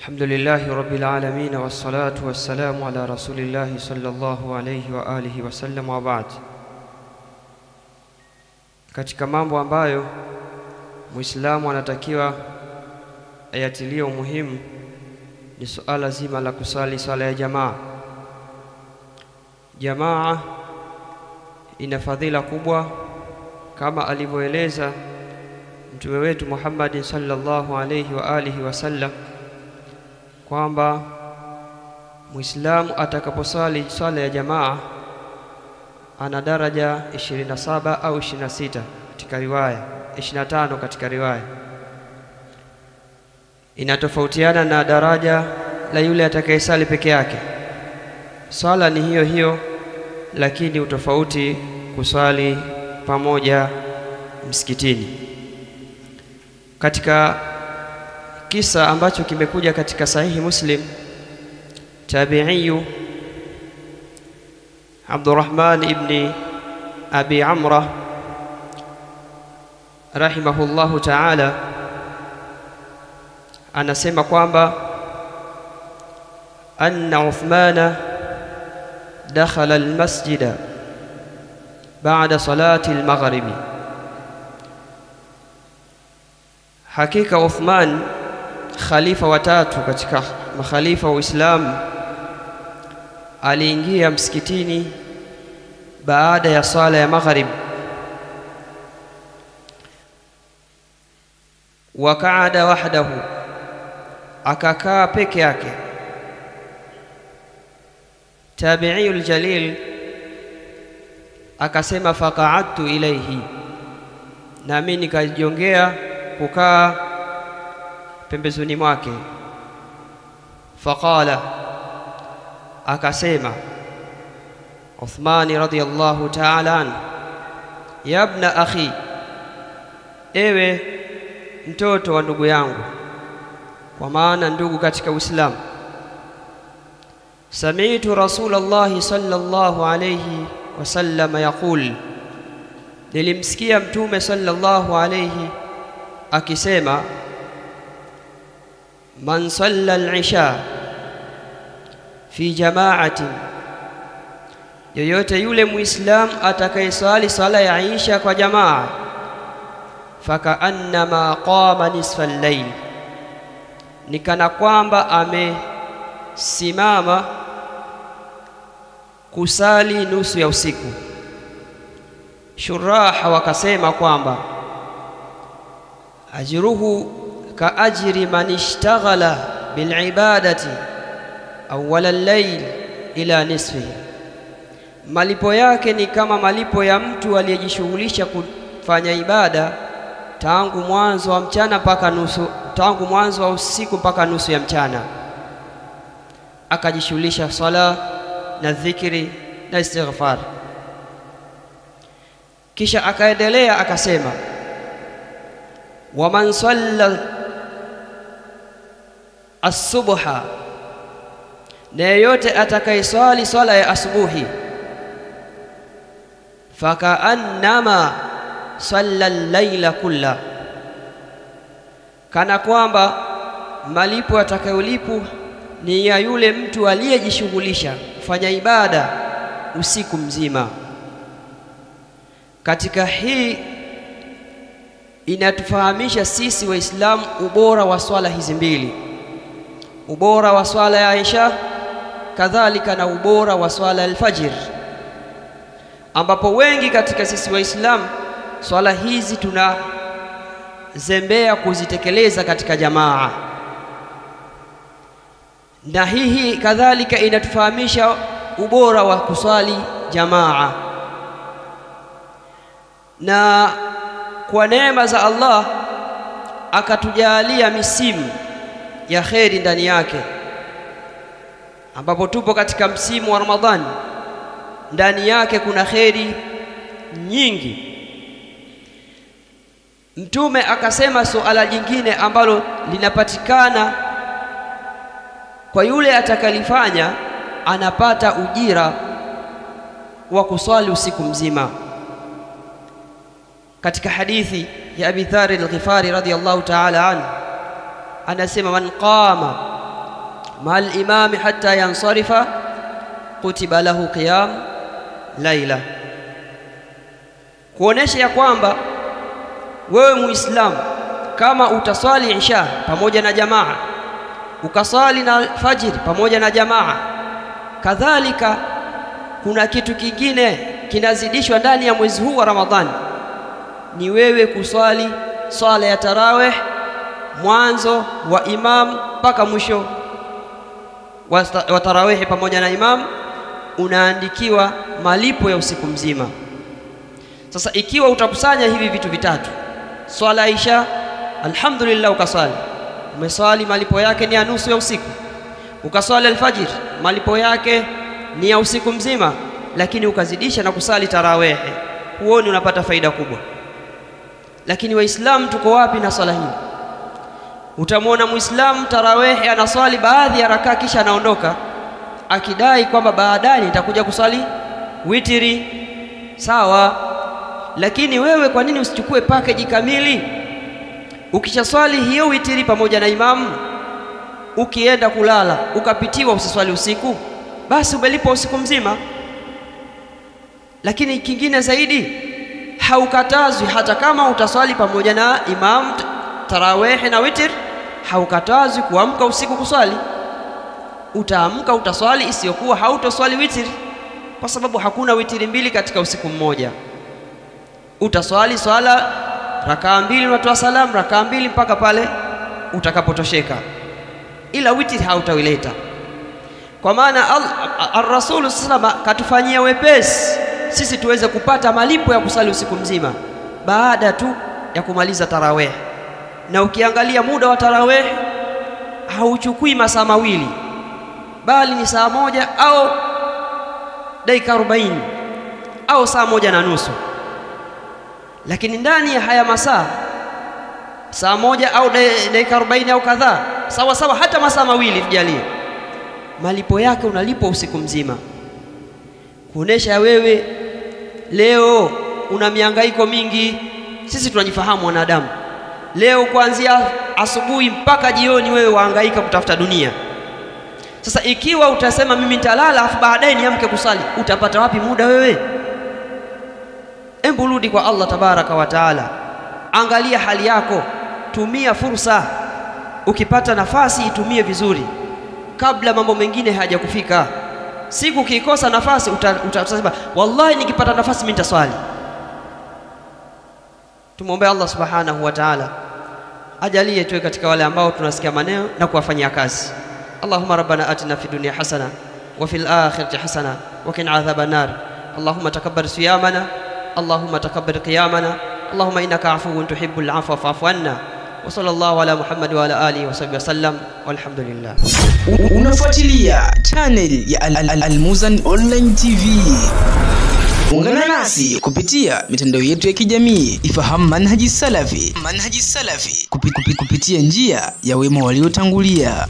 Alhamdulillahi rabbil alamin wassalatu wassalamu ala rasulillahi sallallahu alayhi wa alihi wasallam wa ba'd. Katika mambo ambayo Muislamu anatakiwa ayatilie umuhimu ni suala zima la kusali sala ya jamaa. Jamaa ina fadhila kubwa kama alivyoeleza Mtume wetu Muhammad sallallahu alayhi wa alihi wasallam kwamba Muislamu atakaposali swala ya jamaa ana daraja 27 au 26 katika riwaya, 25 katika riwaya. Inatofautiana na daraja la yule atakayesali peke yake. Swala ni hiyo hiyo, lakini utofauti kusali pamoja msikitini. Katika kisa ambacho kimekuja katika Sahihi Muslim, tabi'iyu Abdurrahman ibn Abi Amra rahimahullahu ta'ala anasema kwamba anna Uthmana dakhala almasjida ba'da salati almaghribi, hakika Uthman khalifa watatu katika makhalifa wa Uislamu aliingia msikitini baada ya sala ya maghrib, wakaada wahdahu, akakaa peke yake. Tabi'iyul jalil akasema faqa'adtu ilayhi, na mimi nikajongea kukaa pembezoni mwake. Faqala, akasema Uthman radhiyallahu ta'ala an, ya ibna akhi, ewe mtoto wa ndugu yangu, kwa maana ndugu katika Uislamu. Sami'tu Rasulullah sallallahu alayhi wasallam yaqul, nilimsikia Mtume sallallahu alayhi akisema, man salla al-isha fi jama'atin, yoyote yule Muislam atakayesali sala ya Isha kwa jamaa, fakaannama qama nisfa al-layl, ni kana kwamba amesimama kusali nusu ya usiku. Shuraha wakasema kwamba ajruhu ka ajri man ishtaghala bil ibadati awwal al-layl ila nisfihi, malipo yake ni kama malipo ya mtu aliyejishughulisha kufanya ibada tangu mwanzo wa mchana mpaka nusu, tangu mwanzo wa usiku mpaka nusu ya mchana, akajishughulisha sala na dhikri na istighfar. Kisha akaendelea akasema, waman salla as-subha, na yeyote atakayeswali swala ya asubuhi, fakaannama salla al-laila kulla, kana kwamba malipo atakayolipo ni ya yule mtu aliyejishughulisha kufanya ibada usiku mzima. Katika hii inatufahamisha sisi Waislamu ubora wa swala hizi mbili, ubora wa swala ya Isha kadhalika na ubora wa swala ya alfajir, ambapo wengi katika sisi Waislamu swala hizi tunazembea kuzitekeleza katika jamaa. Na hii kadhalika inatufahamisha ubora wa kuswali jamaa. Na kwa neema za Allah akatujalia misimu ya kheri ndani yake, ambapo tupo katika msimu wa Ramadhani, ndani yake kuna kheri nyingi. Mtume akasema suala jingine ambalo linapatikana kwa yule atakalifanya, anapata ujira wa kuswali usiku mzima. Katika hadithi ya Abi Dharr al-Ghifari radhiyallahu ta'ala anhu anasema, man qama ma'al imami hatta yansarifa kutiba lahu qiyam laila. Kuonesha ya kwamba wewe Muislamu kama utaswali isha pamoja na jamaa, ukaswali na fajiri pamoja na jamaa, kadhalika kuna kitu kingine kinazidishwa ndani ya mwezi huu wa Ramadhani, ni wewe kuswali swala ya tarawih mwanzo wa imam mpaka mwisho wa tarawih pamoja na imam, unaandikiwa malipo ya usiku mzima. Sasa ikiwa utakusanya hivi vitu vitatu, swala isha alhamdulillah ukaswali, umeswali malipo yake ni ya nusu ya usiku, ukaswali alfajir malipo yake ni ya usiku mzima, lakini ukazidisha na kusali tarawih, huoni unapata faida kubwa. Lakini Waislamu tuko wapi na swala hii? Utamwona Muislamu tarawih anaswali baadhi ya rakaa kisha anaondoka akidai kwamba baadaye nitakuja kuswali witiri. Sawa, lakini wewe kwa nini usichukue package kamili? Ukishaswali hiyo witiri pamoja na imamu, ukienda kulala ukapitiwa usiswali usiku, basi umelipwa usiku mzima. Lakini kingine zaidi, haukatazwi hata kama utaswali pamoja na imam tarawih na witr, haukatazwi kuamka usiku kuswali. Utaamka utaswali, isiyokuwa hautoswali witr, kwa sababu hakuna witri mbili katika usiku mmoja. Utaswali swala rakaa mbili, unatoa salamu rakaa mbili mpaka pale utakapotosheka, ila witri hautawileta. Kwa maana ar-Rasul sallama katufanyia wepesi sisi tuweze kupata malipo ya kusali usiku mzima baada tu ya kumaliza tarawih. Na ukiangalia muda wa tarawih hauchukui masaa mawili, bali ni saa 1 au dakika 40 au saa 1.5. Lakini ndani ya haya masaa, saa 1 au dakika 40 au kadhaa, sawa sawa hata masaa mawili tujalie, malipo yake unalipwa usiku mzima. Kuonesha wewe leo una mihangaiko mingi. Sisi tunajifahamu wanadamu, leo kuanzia asubuhi mpaka jioni wewe wahangaika kutafuta dunia. Sasa ikiwa utasema mimi nitalala afu baadaye niamke kusali, utapata wapi muda wewe? Embu rudi kwa Allah tabaraka wa taala, angalia hali yako, tumia fursa. Ukipata nafasi itumie vizuri kabla mambo mengine hayajakufika. Siku ukikosa nafasi utasema wallahi nikipata nafasi mimi nitaswali. Tumuombe Allah subhanahu wa ta'ala ajalie tuwe katika wale ambao tunasikia maneno na kuwafanyia kazi. Allahumma rabbana atina fid dunya hasana wa fil akhirati hasana wa qina adhaban nar. Allahumma taqabbal siyamana, Allahumma taqabbal qiyamana, Allahumma innaka afuwun tuhibbul afwa fa'fu anna. Wa sallallahu ala Muhammad wa ala alihi wa sahbihi wasallam, walhamdulillah. Unafuatilia channel ya Al-Muzan Online TV. Ungana nasi kupitia mitandao yetu ya kijamii. Ifahamu manhaji salafi, manhaji salafi kupitia njia ya wema waliotangulia.